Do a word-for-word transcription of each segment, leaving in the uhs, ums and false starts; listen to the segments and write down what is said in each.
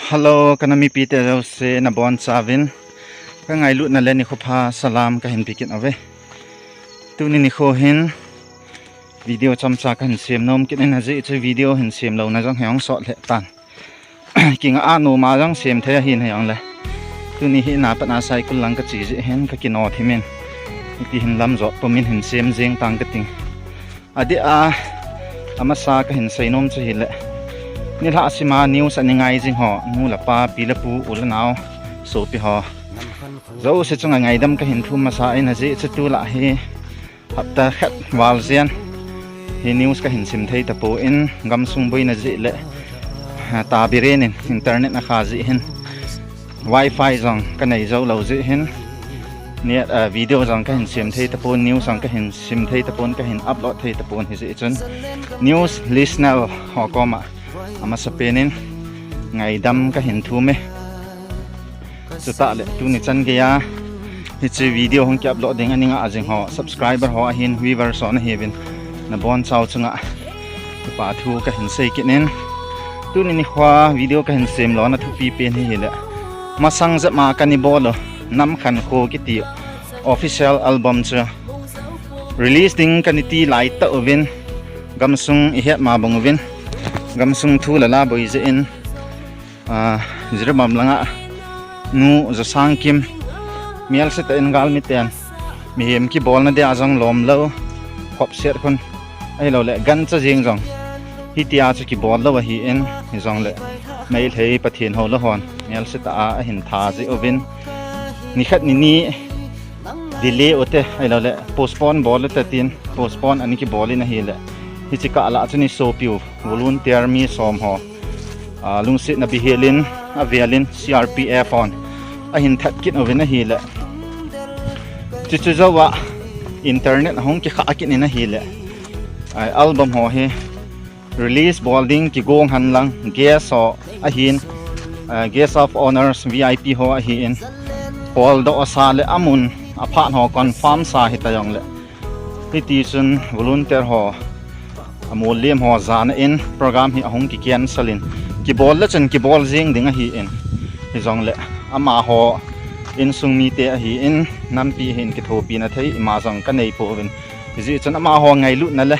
Hello, ka nam mipite jouse nabonchauvin ka ngailutna le nikho pha salam kahin pe kit uve. Tuni nikho hin video chomcha kahin sem nom kit in, ajeh chu video hin sem louna jong hi ahung sot lheh tan. Kinga a nom a jong sem thei ahin, hijongle tuni hi na pat a Saikul lang kache jeh hin kakino thim in, hiti hin lam jot pum in hin sem jeng tang kating. Adeh a, amasa kahin seinom chu hile, nilhah sim a news ana ngai jing ho, nu le pa, pi le pu, u le nao, sopi ho jouse chunga ngaidam kahin thum masa in, ajeh chu tulai hi hapta khat val jen hi news kahin sim thei tapon, gamsung boina jeh le, ah, tabiren in internet akha jeh hin, wifi jong kanei jou lou jeh hin, net, ah, video jong kahin sem thei tapon, news jong kahin sim thei tapon, kahin upload thei tapon, hijeh chun news listener ho koma amasapen in ngaidam kahin thum e. Chutah le tuni chan geiya hiche video hung ki upload ding ana nga jing ho, subscriber ho ahin, viewers ho nahiuvin, nabonchau chunga kipa thu kahin sei kit in. Tuni nikho video kahin sem lona thupi pen hi hile, masang jep ma kana bol u, Namkhankho kiti official album chu release ding kana ti lai tah uvin, gamsung ihet ma bang uvin, gamsung thu le la boi jeh in, ah, Jiribam langa nu Josangkim, melsetah in galmi ten mihem kibolna dia jong lom lou, khopset khun, ahilouleh gancha jeng jong hitia chu kibol lou ahin, hijongle Meitei Pathen houlou hon melsetah a ahin tha jeh uvin, nikhat nini delay u te, ahilouleh postpone bol u te tin postpone ana kibol in ahile, hiche kah lah chun isopiu volunteer mi som ho, ah, lungsetna beihel in, avel in C R P F hon ahin that kit uvin ahile, chuchu jouva internet ahung kikhah kit in ahile, ah, album ho hi release bol ding kigong henlang, guest ho ahin, ah, guest of honours, V I P ho ahin, holdoh asa le amun aphat ho confirm sa hita jongle, hiti chun volunteer ho, amol lem ho jana in program hi ahung ki cancel in, kibol le chun kibol jeng ding ahin, hijongle amaho insung mite ahin, nampi hin kithopina thei ima jong kanei pouvin, hijeh chun amaho ngailutna le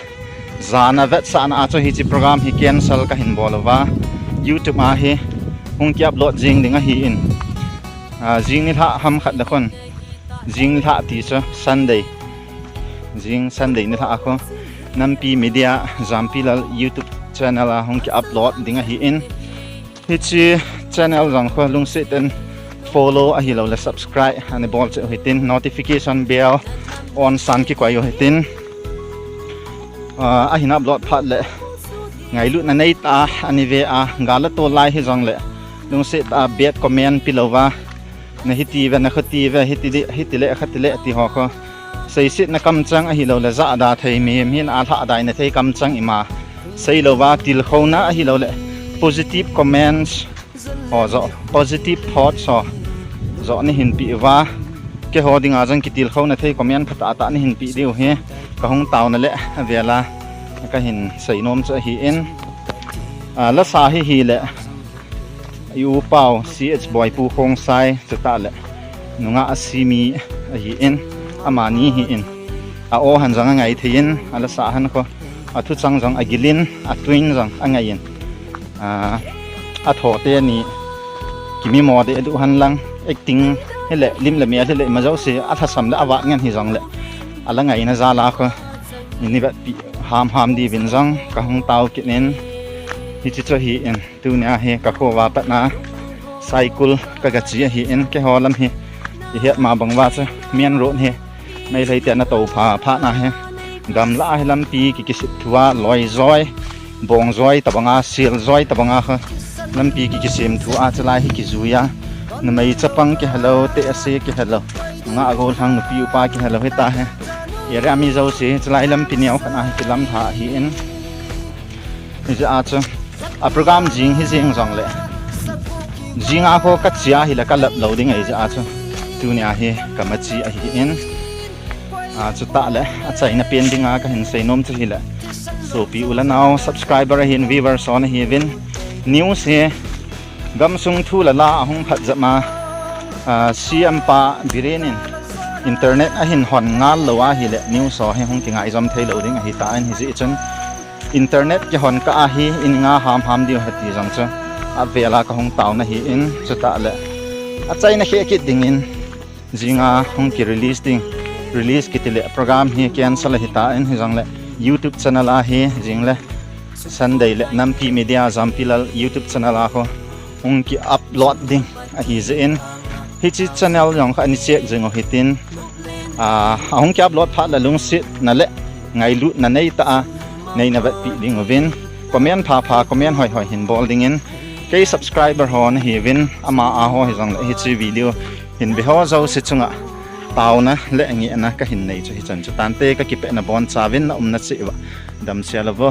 jana vetsahna a chu hiche program hi cancel kahin bol uva, YouTube a hi hung ki upload jeng ding ahin, ah, jing nilhah ham khat le khun, jing nilhah ti chu Sunday, jing Sunday nilhah a khu Nampi Media Jampilal YouTube channel a hung ki upload ding ahin, hiche channel jong khu lungset in follow ahilouleh subscribe ana bol cheh u hitin, notification bell on san kikoi u hitin, ah, ahin upload phat le ngailutna neitah a ana ve a, gal le tol lai hijongle lungset a bad comment pelouva, na hiti ve, na khuti ve, hiti le, hiti le, khati le ti ho khu seisetna kamchang ahilouleh jahda thei, mihem hin alhahdaina thei kamchang ima seilouva, tilkhouna ahilouleh positive comments ho joh, positive thoughts ho joh nahin peh uva, keiho dinga jong kitilkhouna thei comment phatah tah nahin peh diu hi kahung taona le avela kahin seinom chu ahin, ah, lasa hi hile, i u pau C H Boipu Khongsai, chutah le nungah a simi ahin, amani hin a aw han jong angai thei in, alasa han khu athuchang jong agil in, atune jong angai in, ah, atho teni kimimo deh duh henlang, acting hile, lim le mel hile, ima jouse alhasam le avat ngen hijongle, ala ngaina jal a khu ini vetpi hamham diuvin jong kahung tao kit in, hiche chu ahin, tunia hi kakhouva patna Saikul kagache ahin, keiho lam hi ihet ma banguva chu main road hi Meitei te ana toupha phatna hi, gamlah a hi lampi ki, kisep thua, loi joi, bong joi tobanga, sel joi tobanga khu lampi ki, kisem thua chulai hi kijuiya, numei chapang kihelou, tehse kihelou, ngah gollhang nupi upa kihelou hitahi, area mi jouse chulai lampi neo khat a hi kilamlha ahin, hijeh a chu a program jing hijeng jongle, jing a khu kache ahile kalap lou ding ahijeh a chu, tunia hi kamache ahin, ah, chutah le achaina pen dinga kahin seinom chu hile, sopi u le nao subscriber ahin, viewers ho nahiuvin, news hi Gamsung thu le la ahung phat jep ma, ah, C M pa Biren in internet ahin hon ngal lou ahile news ho hi hung kingaijom thei lou ding ahitan, hijeh chun internet kihon kah ahi in nga ham ham diu ahi ti jong chu avel a kahung taona ahin, chutah le achaina khe kit dingin jinga hung ki release ding, release kiti le program hi cancel ahitan, hijongle YouTube channel a hi jingle Sunday le Nampi Media Jampilal YouTube channel a ho hung ki upload ding ahi jeh in, hiche channel jong kha ani check jing u hitin, ah, ahung ki upload phat le lungsetna le ngailutna neitah a neina vetpeh ding uvin, comment pha pha, comment hoi hoi hin bol dingin, kei subscriber ho nahiuvin, ama a ho hijongle hiche video hin ve ho jouse chunga taona le ngehna kahin nei chu hichan chu tante, kakipehna bonchauvin na umna cheh uva damsel uvo.